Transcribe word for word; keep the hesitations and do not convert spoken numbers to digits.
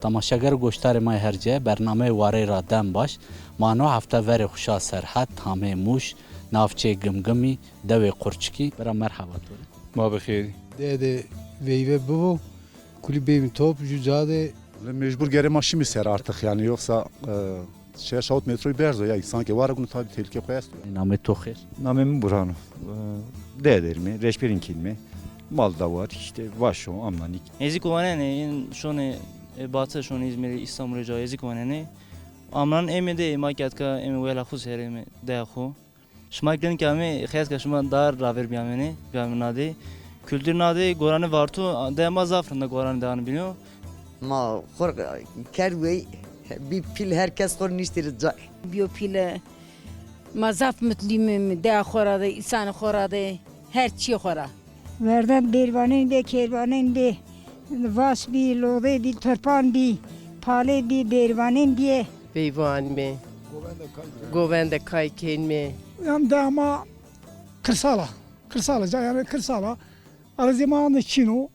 Tamaşeger û goşdarê ma yê her cê, bernameyê Warey ra dem baş. Ma no hefte verê xwu şa Serhed, hameyê Mûş, navçeyê Gimgimî, dewê Qurçikî. Bira merheba to rê. Ma bi xêrî. Dede veyve bibo, kulî bêmî top, ju ca de. Mecbur gere ma şimî ser artık yani, yoksa, e, şeş hawt metroyî berz o ya, sanki wara gunu tabi tehlike xo esto. Namê to xêr? Namê mi Burhan o. E, dederîme, reşberîn kenîme. Mal da var, işte vaş o, amnanik. Nêzîk o vanenê, în şonê, e, batı, şonê Îzmîrî, Îstanbulê, ca nêzîk o vanenê. Amnan êmê de, ma ke etka êmê wela xwu ser, êmê deya xwu. Şima ke dên ke amê, xeyas ke şima dar raver bîyamêne, bîyamê nadê. Kultur nadê, gorane varto, deya ma zaf rind a gorane deyan bîno. Ma xor kerd wey, bî pîl, her kes xor niştî ri cay. Bîyo pîle, ma zaf mutlî me, deya xo ra de, îsanê xo ra de, her çîyê xo ra. Verden bêrvanên bê, kêrvanên bê, vas bî, lodê bî, tirpan bî, palê bî, bêrvanên bîye. Veyvo anîme. Govende kay kenîme. Yan deya ma kirsal a. Kirsal a, ca yanî kirsal a. Arazî ma ande çin o.